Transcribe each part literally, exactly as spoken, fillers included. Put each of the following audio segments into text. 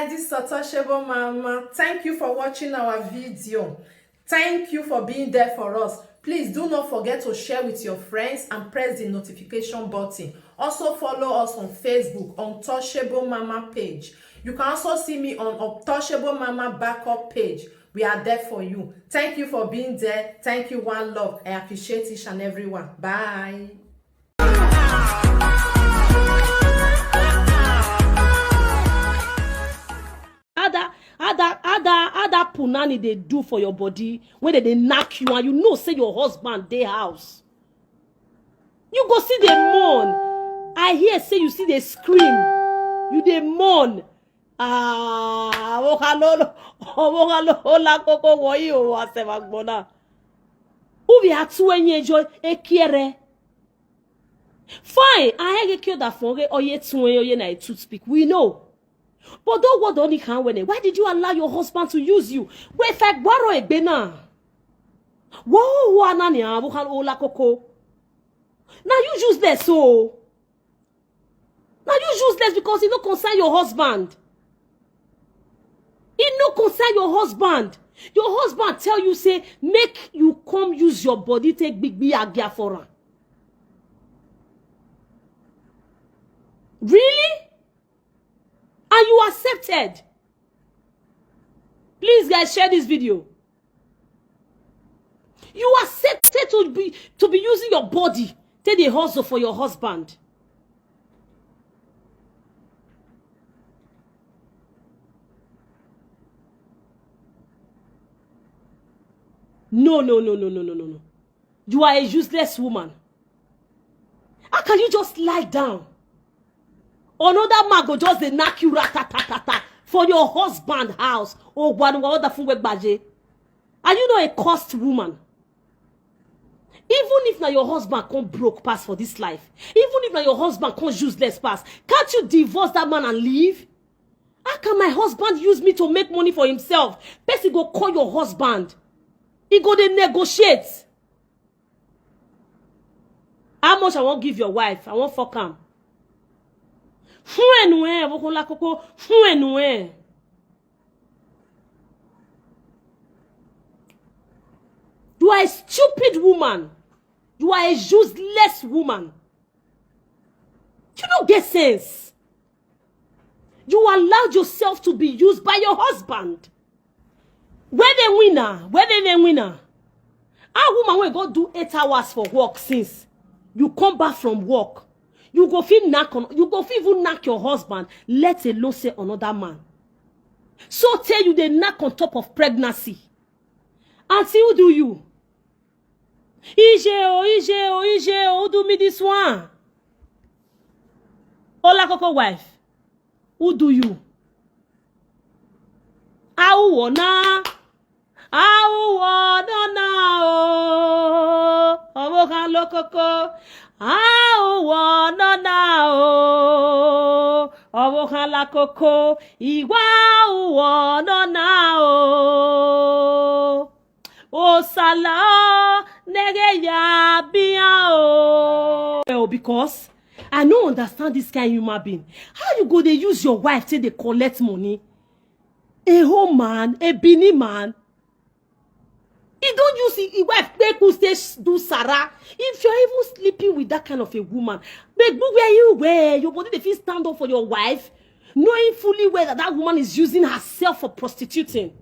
This is Untouchable Mama. Thank you for watching our video. Thank you for being there for us. Please do not forget to share with your friends and press the notification button. Also follow us on Facebook, Untouchable Mama page. You can also see me on Untouchable Mama backup page. We are there for you. Thank you for being there. Thank you, one love. I appreciate each and every one. Bye. Other, other, other, other punani dey do for your body when they dey knack you and you know say your husband dey house. You go see dey mourn. I hear say you see dey scream. You dey mourn. Ah, ohalolo, ohalolo, ola koko woyi o asemagbona. Ubi atu enye jo ekiere. Fine, I hege kyo da fonge oye tun oye na a toothpick. We know. But don't what only can when why did you allow your husband to use you? Wait, if I borrow a bena. Whoa, who are nani abuhan ola koko? Now you useless so. Now you useless because e no concern your husband. E no concern your husband. Your husband tell you say make you come use your body take big big agia for am. Really? And you accepted. Please, guys, share this video. You accepted to be to be using your body take dey hustle for your husband. No, no, no, no, no, no, no, no. You are a useless woman. How can you just lie down? Another man go just dey knack you ratatatata for your husband house. Oh, one wonderful way, Baje. Are you not a cursed woman? Even if na your husband come broke pass for this life, even if na your husband come useless pass, can't you divorce that man and leave? How can my husband use me to make money for himself? Person go call your husband. He go dey negotiate. How much I wan give your wife? I wan fuck am. Fún ẹnu ẹ, Abokola Koko, fún ẹnu ẹ. You are a stupid woman. You are a useless woman. You don't get sense. You allowed yourself to be used by your husband. Where the winner? Where the, the winner? A woman wey go do eight hours for work since you come back from work, you go fit knack on, you go fit even knack your husband, let alone say another man. So tell you they knack on top of pregnancy. Auntie, who do you? Ije o, ije o, ije o, who do me this one? Ola Koko wife, who do you? Awuwo na, awuwo no na o, owo kan lo koko. Awuwo no na o, owo kan la koko. Iwa awuwo no na o. Osala o, nege ya biya o. Well, because I no understand this kind human being. How you go dey use your wife take dey collect money? A home man, a Benin man. He don't use his, his wife make who stay s- do Sarah. If you're even sleeping with that kind of a woman, but where you were, your body dey fit stand up for your wife, knowing fully well that that woman is using herself for prostituting.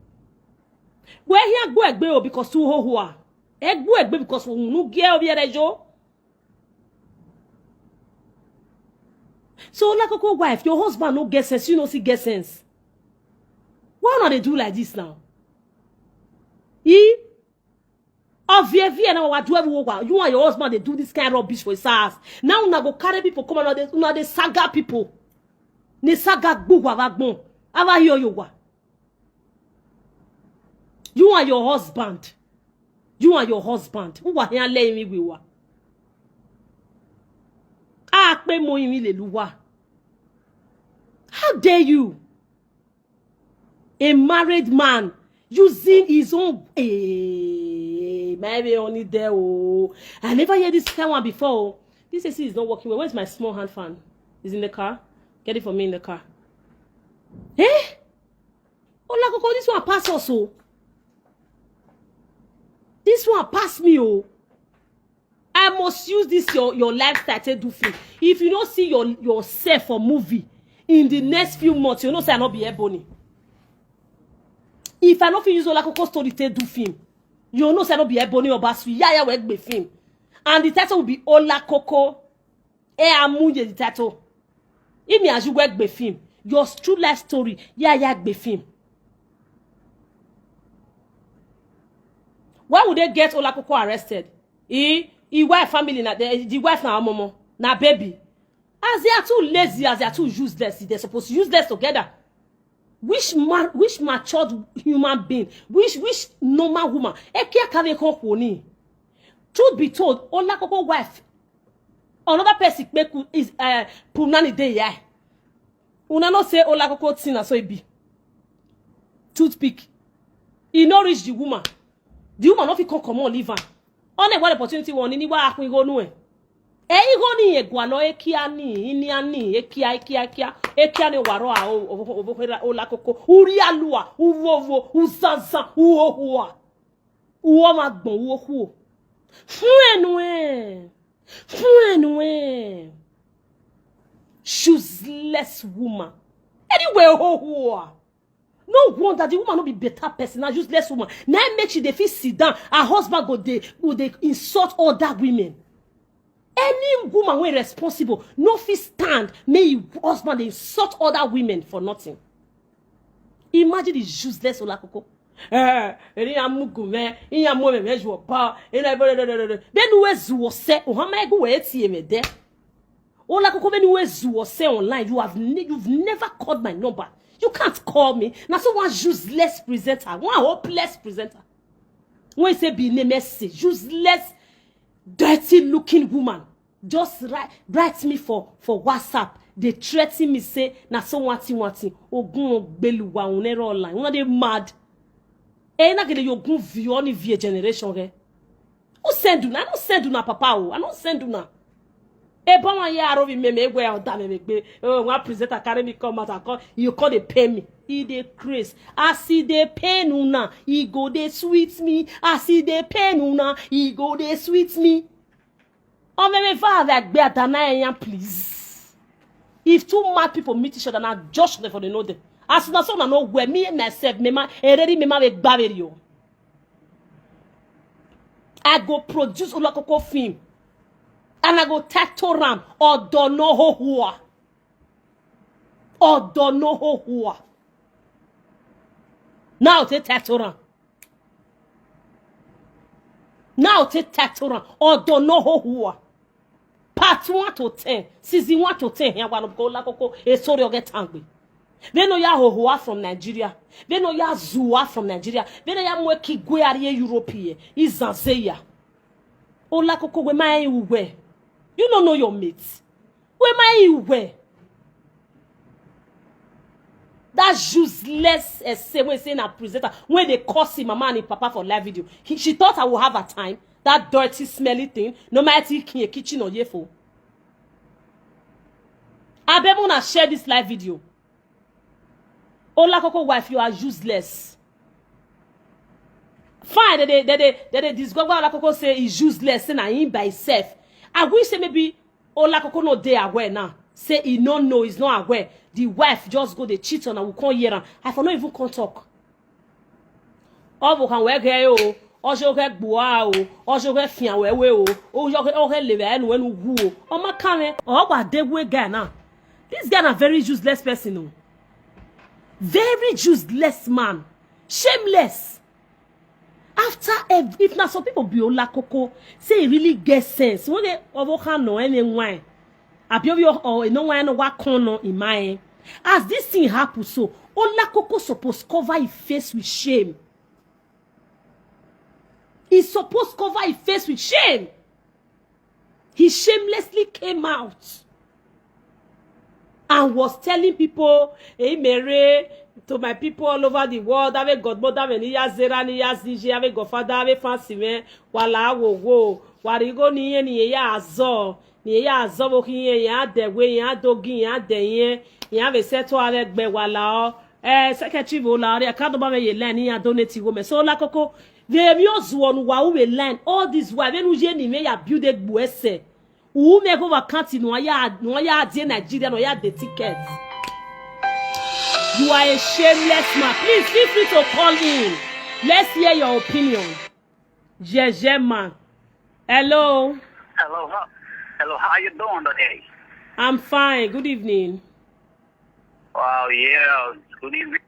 Where here go egbe o because too ho hoa. Egbo egbe because no get obi erejo. So Ola Koko wife, your husband no get sense, you no see get sense. Why una dey do like this now? He Obviously, now what do everyone, you and your husband they do this kind of rubbish for his house. Now una go carry people come and they una they saga people. They saga gbogbo abagbon. Aba yo yo wa. You and your husband. You and your husband. Who are here laying me we wa? Ah, pe mo yin le luwa. How dare you? A married man using his own. Eh, maybe only there. Oh, I never hear this kind one before. Oh. This A C is not working well. Where's my small hand fan? Is in the car. Get it for me in the car. Eh? Koko, this one pass us o. This one pass me o. I must use this your your lifestyle take do film. If you no see your yourself for movie in the next few months, you know say I no be Ebony. If I no fit use Olakoko story take do film, you know say I no be Ebony Obasu. Yeah, yeah, we gbe film, and the title will be Olakoko. E amuye the title. Imi as you work gbe film, your true life story. Yeah, yeah, gbe film. Why would they get Olakoko arrested? He, he wife family na the, the wife na momo na baby. As they are too lazy, as they are too useless, they're supposed to useless together. Which man, which matured human being, which which normal woman? Ekia kave kon kwoni. Truth be told, Olakoko wife, another person kpeku is uh, punani dey here. Una no say Olakoko thing na so e be. Toothpick. E no reach the woman. The woman no fit come comot leave am. One what opportunity one ni wa akun igonu e. E igoni e gwa no e kia ni, ini ani, e kia, e kia, e kia. E kia ni waro a o o o o Olakoko. Uri alua, uvovo, uzanzan, uohua. Uoma gbon, uohuo. Fun enu e. Fun enu e. Useless woman. Anyway, ho ho. No wonder the woman no be better person, na useless woman. Na im make she dey fit sit down. Her husband go dey go dey insult other women. Any woman wey responsible no fit stand make im husband dey insult other women for nothing. Imagine the useless Olakoko. Eh, eri amugu me, iya mo me me ju oba, ina bo do do do. Benu we zu ose, o ha ma egu we tie me de. Olakoko, benu we zu ose online. You have ne- you've never called my number. You can't call me. Na so one useless presenter, one hopeless presenter. When say be name message, useless, dirty looking woman. Just write write me for for WhatsApp. They threaten me say na so one thing one thing. Ogun ogbeluwa unero online. Una dey mad. E na gele yogun vi oni vie generation re. Who send una? I no send una, papa o. I no send una. E ba wan ya aro bi meme egwe o da meme gbe. Oh, one presenter carry me come out and come. You call dey pay me. E dey craze. As e dey pain una, e go dey sweet me. As e dey pain una, e go dey sweet me. Omeme va ave agbe adana eyan, please. If two mad people meet each other, na just for the know them. As una so una no well, me myself, me ma ereri me ma be gbaveri o. I go produce Olakoko film, and I go title am Odo no Hohua. Odo no Hohua. Now take title am. Now take title am Odo no Hohua. Part one to ten, season one to ten. Here one of Olakoko a story of get angry. They know ya Hohua from Nigeria. They know ya Zua from Nigeria. They know ya Mweki Gwe Arie Europe here. Izanzeya. Olakoko, where my uwe? You don't know your mates. Where my uwe? That useless essay when saying a presenter when they curse him mama and him papa for live video. He, she thought I would have a time. That dirty, smelly thing. No matter he can kitchen or yefo. Abemuna share this live video. Olakoko wife, you are useless. Fine, they they they they, they discover Olakoko say he's useless, say na him by himself. I wish say maybe Olakoko no dey aware now. Say he no know, he's not aware. The wife just go dey cheat on and we can't hear am. I for no even come talk. Ọ bụ ka wee gee o, ọjọ gee gbuo o, ọjọ gee fia wee wee o, ọjọ gee oge lebe enu enu wu o. Ọ ma kame, ọ gwa dey we guy now. This guy na very useless person o. Very useless man. Shameless. After ev- if na some people be Olakoko, say he really get sense. When they ovoka no any wine. Abi obi o no wine no wa kono in my. As this thing happen so, Olakoko suppose cover his face with shame. He suppose cover his face with shame. He shamelessly came out and was telling people, "Hey, Mary, to my people all over the world, have a godmother, have a niya zera, niya zije, have a godfather, have a fancy man, wala wo wo, warigo niye niye ya azo, niye ya azo bo kiye ya dewe ya dogi ya deye, ya have a settle have a gbe wala o." Eh, secretary Vola, I can't buy me line here, donate to women. So, la coco, they have yours one, wow, we line. All this, why, when we ni me ya build a buese. Who make over country, no, ya, no, ya, dear Nigeria, no, ya, the tickets. You are a shameless man. Please feel free to call in. Let's hear your opinion. Jeje man. Hello. Hello, how, hello. How you doing today? I'm fine. Good evening. Wow, yeah. Good evening,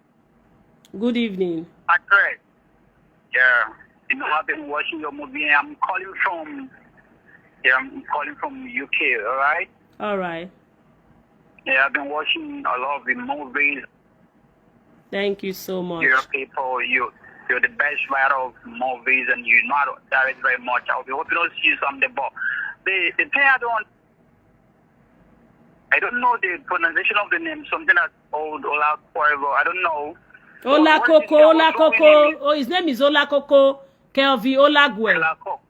Good evening. Actress. Yeah. You know, I've been watching your movie. I'm calling from. Yeah, I'm calling from U K. All right. All right. Yeah, I've been watching a lot of the movies. Thank you so much. Your people, you you're the best writer of movies, and you know how to direct very much. I'll be hoping to see you someday. But the the thing I don't I don't know the pronunciation of the name. Something that's old, Ola Koivo. I don't know. Ola What is Coco, your Ola full Coco. name? Oh, his name is Ola Coco Kelvin Olagwe. Ola Coco.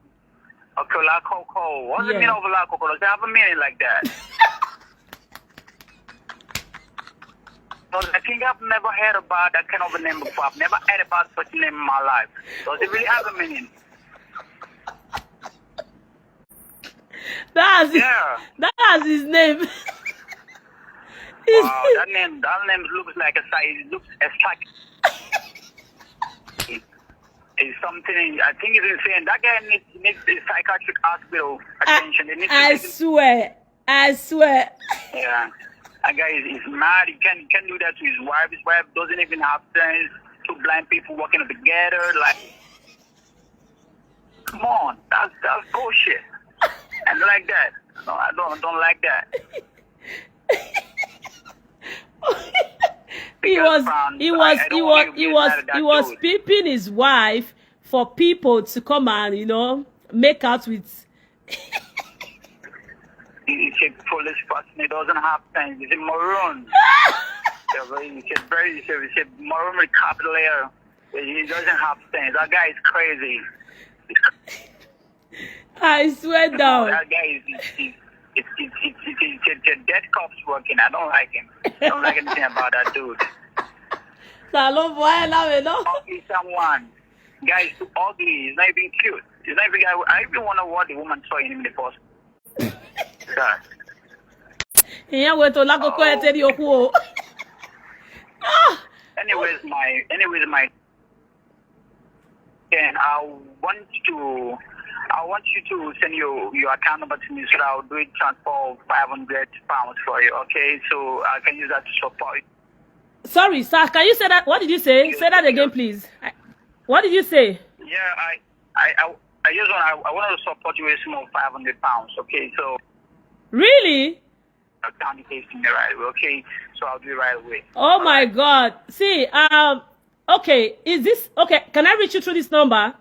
Okay, Ola Coco. What's the Yeah. meaning of Ola Coco? Does it have a meaning like that? Because I think I've never heard about that kind of a name before. I've never heard about such a name in my life. Does it really have a meaning? That's Yeah. That's his name. Wow, that name, that name looks like a psy- it looks a psych. It's something. I think it's insane. That guy needs needs a psychiatric hospital attention. They need to I take him- swear. I swear. Yeah. That guy is, is mad. He can't, can't do that to his wife. His wife doesn't even have sense. Two blind people working together. Like, come on. That's, that's bullshit. And like that. No, I don't, don't like that. He Because, was um, he I- was I don't he wanna was be he mad was at that he was dude. Peeping his wife for people to come and, you know, make out with. He's a foolish person. He doesn't have sense. He's a moron. He's a very, he's a very, he's a, he's a moron with capital L. He doesn't have sense. That guy is crazy. I swear down. That guy is, is, is, is, is, is, is, is, is a dead cops working. I don't like him. I don't like anything about that dude. Salon boy, love it, no? Ugly someone. Guy is too ugly. He's not even cute. He's not even. I, I even wonder what the woman saw in him in the first. God. Ìyẹn wo ètò lákòókò ẹ tẹ́lẹ̀ okú o. Anyways, my anyways my. Then I want to. I want you to send your, your account number to me so that I'll do a transfer of five hundred pounds for you, okay? So I can use that to support you. Sorry, sir. Can you say that? What did you say? Say that again, please. I- What did you say? Yeah, I, I, I, I just want, I, I want to support you with a sum of five hundred pounds, okay? So Really? account details to me right away, okay? So I'll do it right away. Oh my God. See, um, okay, is this okay? Can I reach you through this number?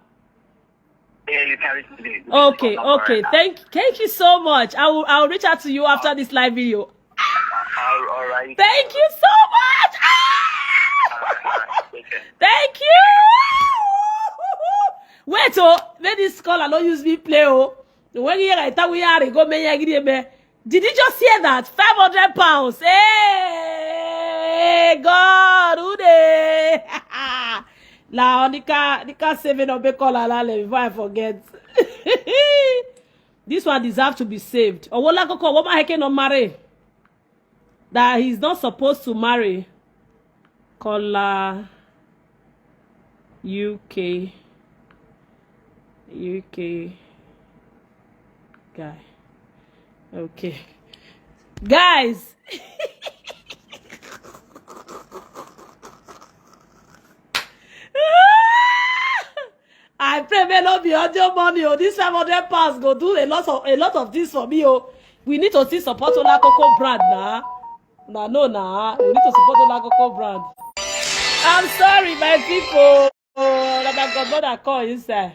Yeah, you can reach me. Okay, okay. Thank, thank you so much. I will, I will reach out to you after this live video. All, all right. Thank you so much. Ah! All right, take care. Thank you. Wait, oh, let this caller no use me play, oh. When you hear I tell we are go me agree me. Did you just hear that? Five hundred pounds. Hey, God, who dey? La, Nika, Nika saving up a caller la le before I forget. This one deserve to be saved. Owola Koko, what my heck no marry? That he's not supposed to marry. Kola, U K, U K guy. Okay. Guys. I pray may not be audio money. Oh, this five hundred pounds go do a lot of, a lot of things for me. Oh, we need to still support Ola Koko brand now. Nah, no, nah. We need to support Ola Koko brand. I'm sorry, my people. Oh, that my godmother call inside.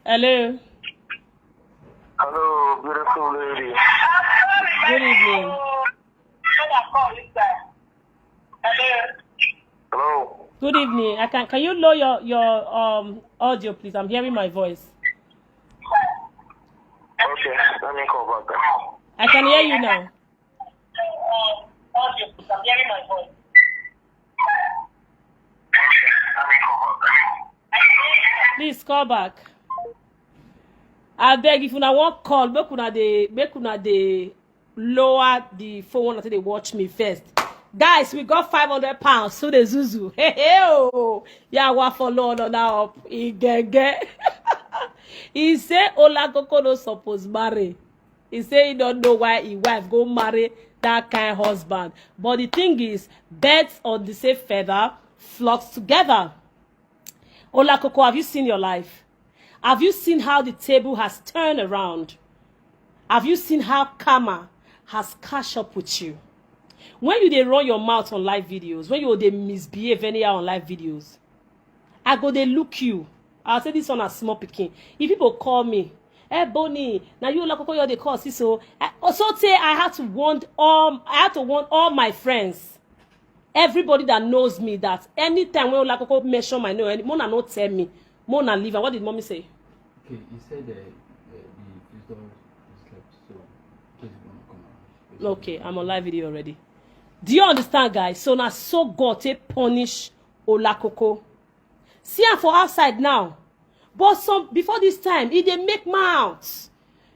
Hello. Hello, beautiful lady. Good evening. Hello. Good evening. I can can you lower your your um audio, please? I'm hearing my voice. Okay, let me call back. I can hear you now. Please call back. I beg, if una wan call, make una dey make una dey lower the phone one until they watch me first. Guys, we got five hundred pounds. So the zuzu. Hey, hey, oh. Yeah, what for Lord on up. Igege. He say Olakoko no suppose marry. He say he don't know why his wife go marry that kind husband. But the thing is, birds on the same feather flocks together. Olakoko, have you seen your life? Have you seen how the table has turned around? Have you seen how karma has catch up with you? When you dey run your mouth on live videos, when you dey misbehave anyhow on live videos, I go dey look you. I'll say this one as small pikin. If people call me, "Hey Bonnie, now you Olakoko, you dey call see so." I also say I had to warn all I had to warn all my friends, everybody that knows me, that anytime when Olakoko mention my name, Mona no tell me, Mona leave. And what did mommy say? Okay, he said uh, uh, the visitor slept, so just gonna come around. Okay, I'm on live video already. Do you understand, guys? So now, so God take punish Olakoko. See her for outside now. But some before this time, he dey make mouth.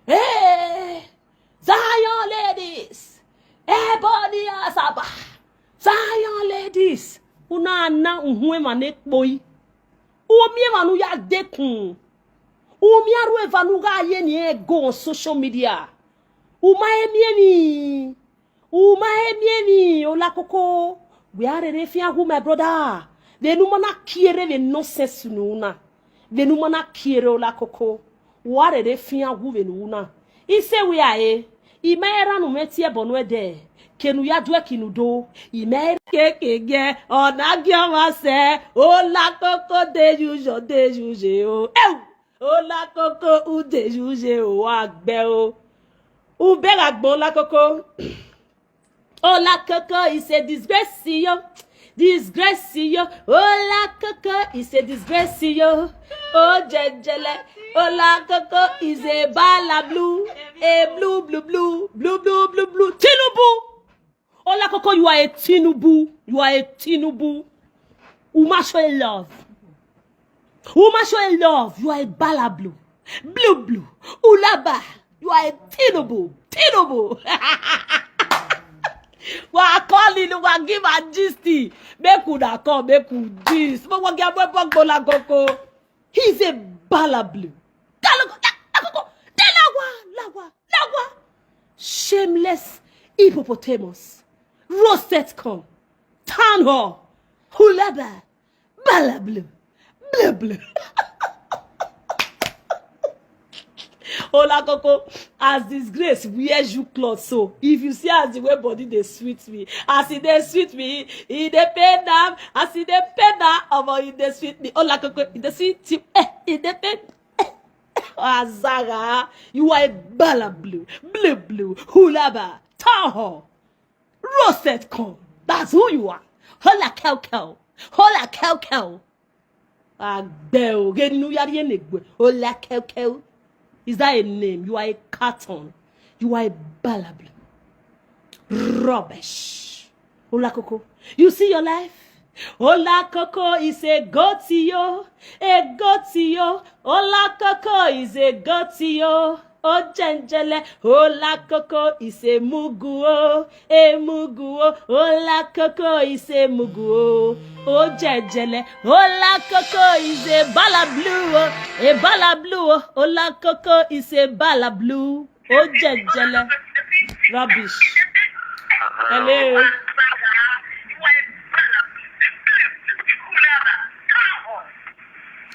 Hey, Zion ladies, everybody Asaba, Zion ladies. Una na unhuema ne kpoi. Umi ema nu ya dekun. Umi aru eva nu ga ye ni e go on social media. Uma emi emi. Uma emi emi Olakoko. We are ready for you, my brother. The numana kiere the nonsense nuna. The numana kiere Olakoko. We are ready for you, the nuna. He say we are eh. Imera no metie bonwe de. Kenu ya dwe kinudo. Imera keke ge. Ona gi oma se. Olakoko de yujo de yuje o. Ew. Olakoko u de yuje o agbe o. U be ga gbon Olakoko. Olakoko is a disgrace yo. Disgrace yo. Olakoko is a disgrace yo. Oh jejele. Olakoko is a bala blue. A blue blue blue blue blue blue blue. Tinubu. Olakoko, you are a Tinubu. You are a Tinubu. Uma show a love. Uma show a love. You are a bala blue. Blue blue. Ulaba. You are a Tinubu. Tinubu. Wa call you, wa give a gist. Make una come, make una gist. But wa give a boy Olakoko. He's a bala blue. Dalago, da- Akoko, Dalawa, Lawa, Lawa. Shameless hippopotamus. Roasted corn. Town hall. Hulaba. Bala blue. Blue blue. Olakoko, as disgrace wear you cloth so, if you see as the way body dey sweet me, as e dey sweet me, e dey pain am, as e dey pain am, omo, e dey sweet me. Olakoko, e dey sweet you, eh, e dey pain. Azara, you are a bala blue, blue blue, hulaba, taho, roasted corn. That's who you are. Hola cow cow, hola cow cow. Agbeo, genu yari enegbe. Olakoko. Is that a name? You are a carton. You are a balabla. Rubbish. Olakoko. You see your life? Olakoko is a goatee yo. A goatee yo. Olakoko is a goatee yo. Ojenjele, Olakoko is a mugu o, a mugu o, Olakoko is a mugu o, Ojenjele, Olakoko is a balablu o, a balablu o, Olakoko is a balablu, Ojenjele. Rubbish. Hello.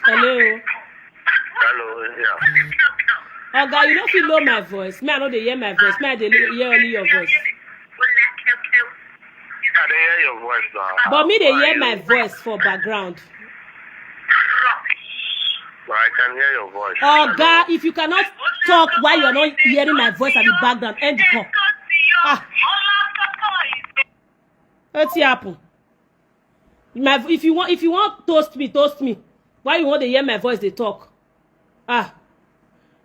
Hello. Hello, yeah. Oga, you no fit know my voice. Me, I no dey hear my voice. Me, I dey hear only your voice. I dey hear your voice now. But me dey hear my voice for background. But I can hear your voice. Oga, if you cannot talk while you're not hearing my voice at the background, end the call. Ah. Wetin happen? My, if you want, if you want toast me, toast me. Why you want to hear my voice? They talk. Ah,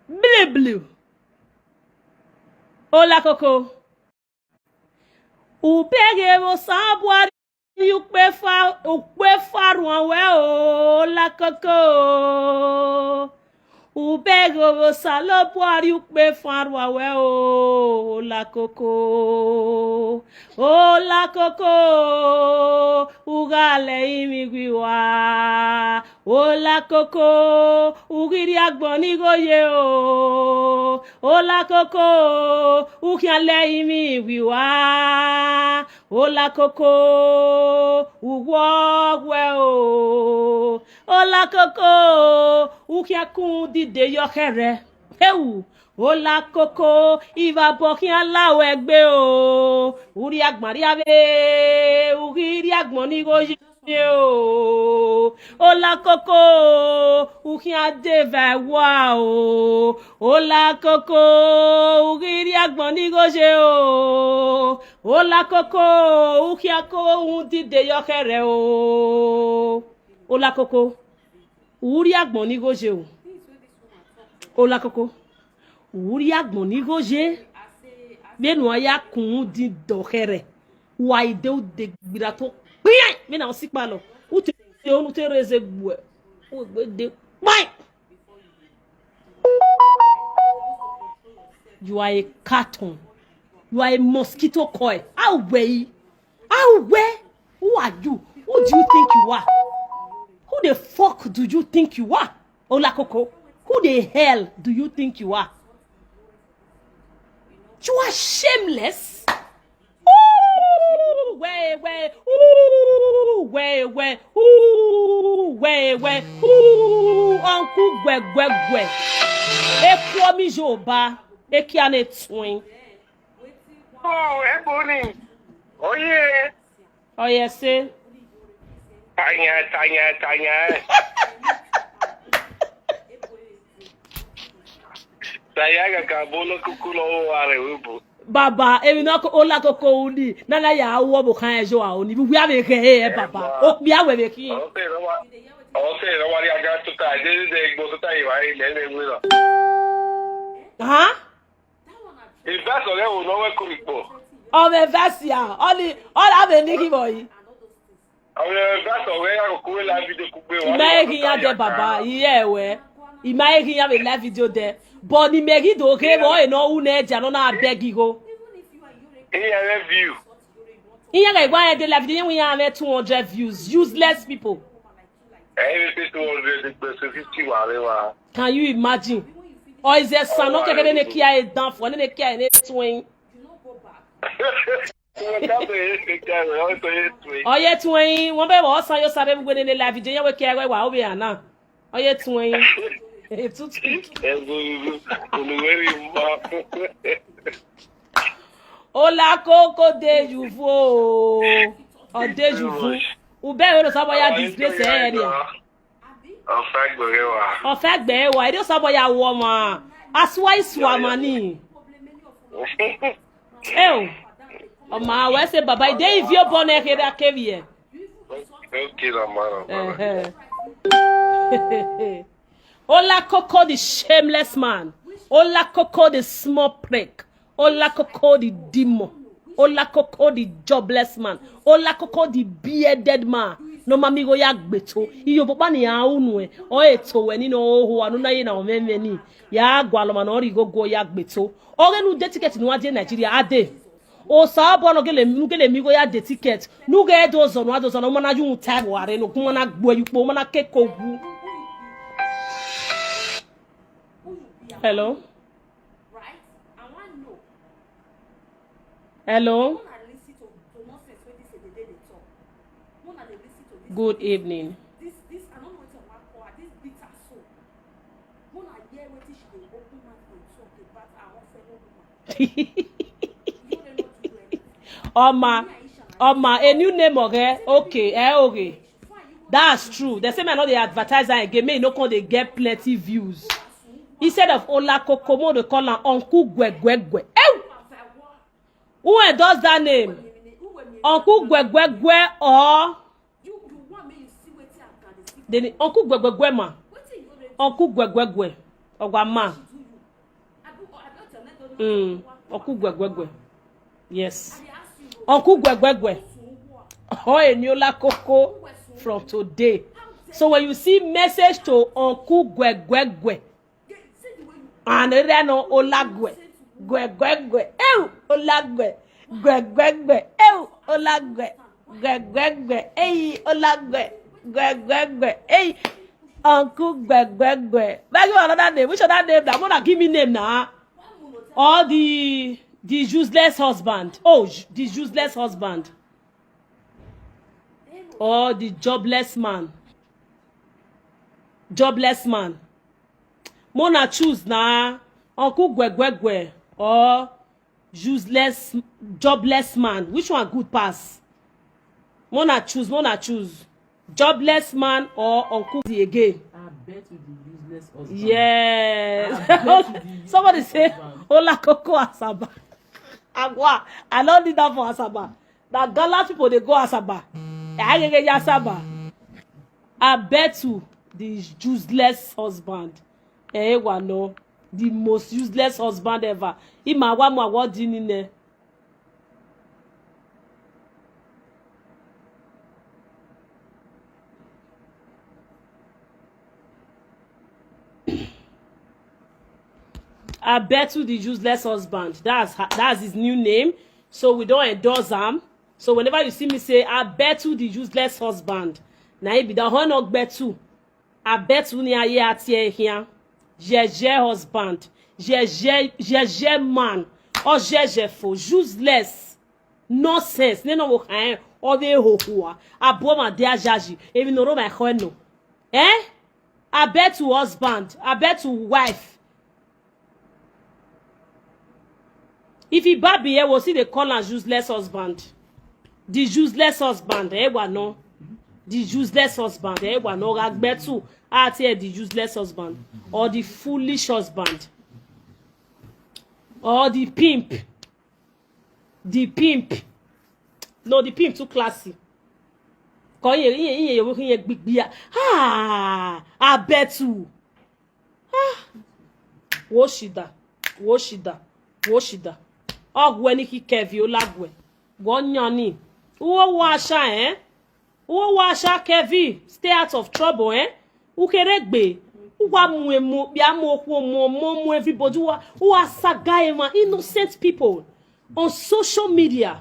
blue blue. Olakoko. Upege wo sabwari. Ukpe fa, ukpe fa ruan we o, la koko. Ubego salo buari ukpe fa rua we o, la koko. O la koko, ugale imi gwiwa. O la koko, ugiri agbon ni goye o. O la koko, ukiale imi gwiwa. O la koko, ugwo gwe o. O la koko, ukiakun dide yokere. Heu, o la koko, iva bokian la we gbe o. Uri agbon ri ave, ugiri agbon ni goye o. O la koko, ukian de ve wa o. O la koko, ugiri agbon ni goye o. O la koko, ukiako un dide yokere o. O la koko, uri agbon ni goye o. O la koko, uri agbon ni goye. Venu aya kun di dokere. Wa ide u de gbira to. Pian! Me na osikpa lo. U te, u te reze gbue. U gbe de. Pian! You are a carton. You are a mosquito coil. How were you? How were? Who are you? Who do you think you are? Who the fuck do you think you are? Olakoko, who the hell do you think you are? You are shameless. Ooh, way, way, ooh, way, way, ooh, way, way, ooh, Uncle Gwe, Gwe, Gwe. Ekwomi Yoruba, Ekiane Twin. Oh, Ebony. Oh, yeah. Oh, yes, sir. Tanya, Tanya, Tanya. Tanya ga ka bolo kuku lo ware ubu. Baba, emi no ko ola koko uni. Nana ya wo bo kan ejo a oni. Bi wi ave ke e baba. O bi awe be ki. O se ro wa. O se ro wa ri aga tuta. Je de gbo tuta iwa ile le wi lo. Huh? Invest ọ̀rẹ́ wo náà wẹ́ kó mi pọ̀. Ọmọ invest ya, all the, all have a nigga boy. Àwọn invest ọ̀rẹ́ yà kó kúrò live video kó gbé wọn. Ìmáyé kí n yá dé bàbá, ìyá ẹ̀ wẹ́. Ìmáyé kí n yá mi live video dé. But ni Mary do ke bo e no u ne ja no na beg go. Iye review. Iye ga igba e de live video yen we ya two hundred views. Useless people. Ẹ̀yin fi two hundred gbèsè fifty wà rẹ wa. Can you imagine? Or is there son no kekere ne kia e dan for ne kia e ne twin? Oye twin, wọ́n bẹ̀ wọ́n san yóò sáré gbogbo nílé live jẹ́ yẹn wọ́n kí ẹ wá ó bẹ̀ àná. Oye twin. Ètùtù. Ola koko de yuvu o. O de yuvu. Ube wero sabo ya disgrace area. Ọfẹ gbẹrẹ wa. Ọfẹ gbẹrẹ wa. Ede sabo ya wo ma. Aswa iswa mani. Ew. Ọmọ awẹ se baba ide ivio bọ na kere akevi e. Okay, na man. Ola koko the shameless man. Ola koko the small prick. Ola koko the demon. Ola koko the jobless man. Ola koko the bearded man. No mami go ya gbeto. Iyo papa ni a unu e. O eto we ni no ho anu na ye na omeme ni. Ya gwa lo ma no ri go go ya gbeto. Oge nu de ticket nu ade Nigeria ade. O sa bo no gele nu gele mi go ya de ticket. Nu ge do zo nu ado zo no mana yu ta bo are no kuma na gbo yu po mana ke ko gu. Hello. Hello. Good evening. Oma, Oma, a new name okay, eh, okay. That's true. They say me no dey advertise am again, make e no come dey get plenty views. Instead of Ola Kokomo, they call am Uncle Gwegwegwe. Ew! Who endorse that name? Uncle Gwegwegwe or Then Uncle Gwegwegwe ma. Uncle Gwegwegwe. Ogwa ma. Mm. Uncle Gwegwegwe. Yes. Uncle Gwegwegwe. Or Eniola Koko from today. So when you see message to Uncle Gwegwegwe, and Reno Olagwe, Gwegwegwe, ew, Olagwe, Gwegwegwe, ew, Olagwe, Gwegwegwe, hey, Olagwe, Gwegwegwe, hey, Uncle Gwegwegwe. Why give another name? Which other name now? Mona, give me name now. Or the the useless husband. Oh, the useless husband. Or the jobless man. Jobless man. Mona, choose na Uncle Gwegwegwe or useless, jobless man. Which one good pass? Mona, choose, Mona, choose. Jobless man or Uncle the again? I bet you the useless husband. Yes. Somebody say, husband. Ola Koko Asaba. Agwa, I don't need that for Asaba. Now, Gala people, they go Asaba. I get Asaba. I bet you the useless husband. Eh, wa no. The most useless husband ever. Ima wa mo wa di ni ne. I bet you the useless husband. That's that's his new name. So we don't endorse him. So whenever you see me say, I bet you the useless husband. Now he be the honor bet you. I bet you ni aye atie here. Jeje husband. Jeje jeje man. Or jeje for useless. Nonsense. Ne no wo kan. Or be ho ho. Abo ma de ajaji. Even no my no. Eh? I bet you husband. I bet you wife. If he baby here, we'll see they call am useless husband. The useless husband, eh, wa no. The useless husband, eh, wa no. Ragbetu, out here, the useless husband. Or the foolish husband. Or the pimp. The pimp. No, the pimp too classy. Ko ye ye ye ye ye gbigbiya. Ah, I bet you. Ah. Woshida. Woshida. Woshida. Ogwe ni ki Kevi Olagwe. Go nyani. Uwo washa, eh? Uwo washa Kevi. Stay out of trouble, eh? Ukeregbe. Uwa muemo, bia mo mo mo mo everybody. Uwa uwa saga ema innocent people on social media.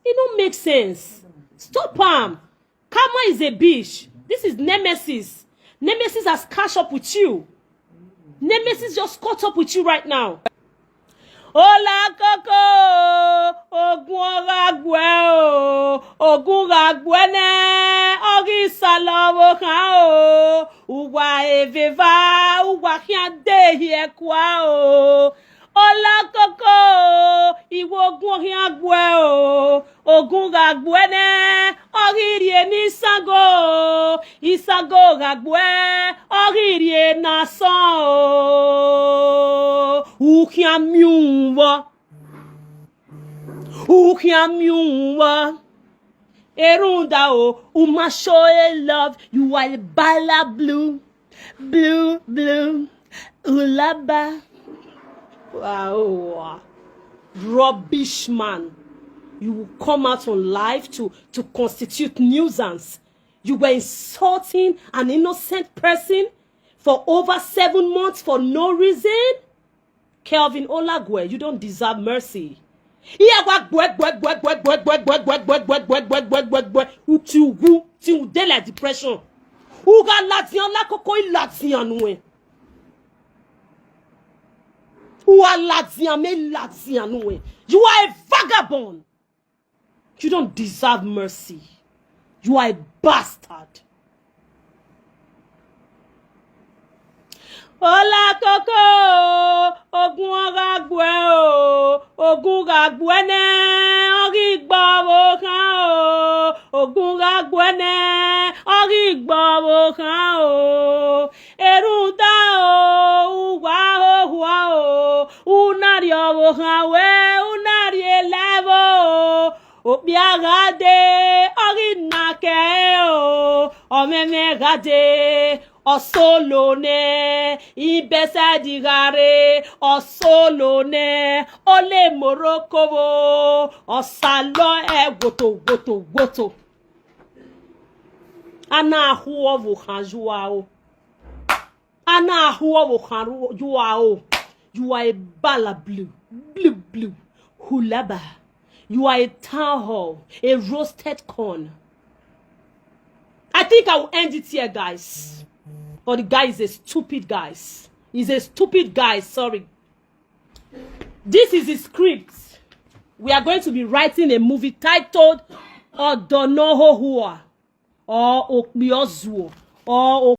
It don't make sense. Stop am. Karma is a bitch. This is Nemesis. Nemesis has catch up with you. Nemesis just caught up with you right now. Ola Koko, ogun ọgha gbue o, ogun gha gbue ne, ọghi sala ọvbokhan o, uwa eveva, uwa khian de hie kua o. Ola Koko, iwe ogun khian gbue o, ogun gha gbue ne, ọghi rhie ne isango, isango gha gbue, ọghi rhie ne asọn o. U khian miẹn uwa, u khian miẹn uwa. Erunda o, u ma show a love, you are a bala blue, blue, blue, ulaba. Wow. Rubbish man. You will come out on live to, to constitute nuisance. You were insulting an innocent person for over seven months for no reason. Kelvin Olagwe, you don't deserve mercy. Iya gwa gwe gwe gwe gwe gwe gwe gwe gwe gwe gwe gwe gwe gwe gwe gwe gwe. Uti ugu ti u dey like depression. Uga ladian la koko i ladian nue. Ua ladian me ladian nue. You are a vagabond. You don't deserve mercy. You are a bastard. Ola Koko, ogun ọgha gbue o, ogun gha gbue ne, ọghi gbọ vbe okhan o, ogun gha gbue ne, ọghi gbọ vbe okhan o. Erunda o, uwa hohua o, una rhie ọvbokhan wẹ, una rhie lae vbo o. Okpia gha de, ọghi na kẹe o, ọmwẹmwẹ gha de, ọ solo nẹ, ibẹsẹdi gha re, ọ solo nẹ, ọ le Morocco vbo, ọ salọ ẹ woto, woto, woto. Ana ahuo wo khan you are o. Ana ahuo wo khan you are o. You are a bala blue, blue, blue, hulaba. You are a town hall, a roasted corn. I think I will end it here, guys. But the guy is a stupid guy. He's a stupid guy, sorry. This is his script. We are going to be writing a movie titled Odonohohua or Okpiozuo or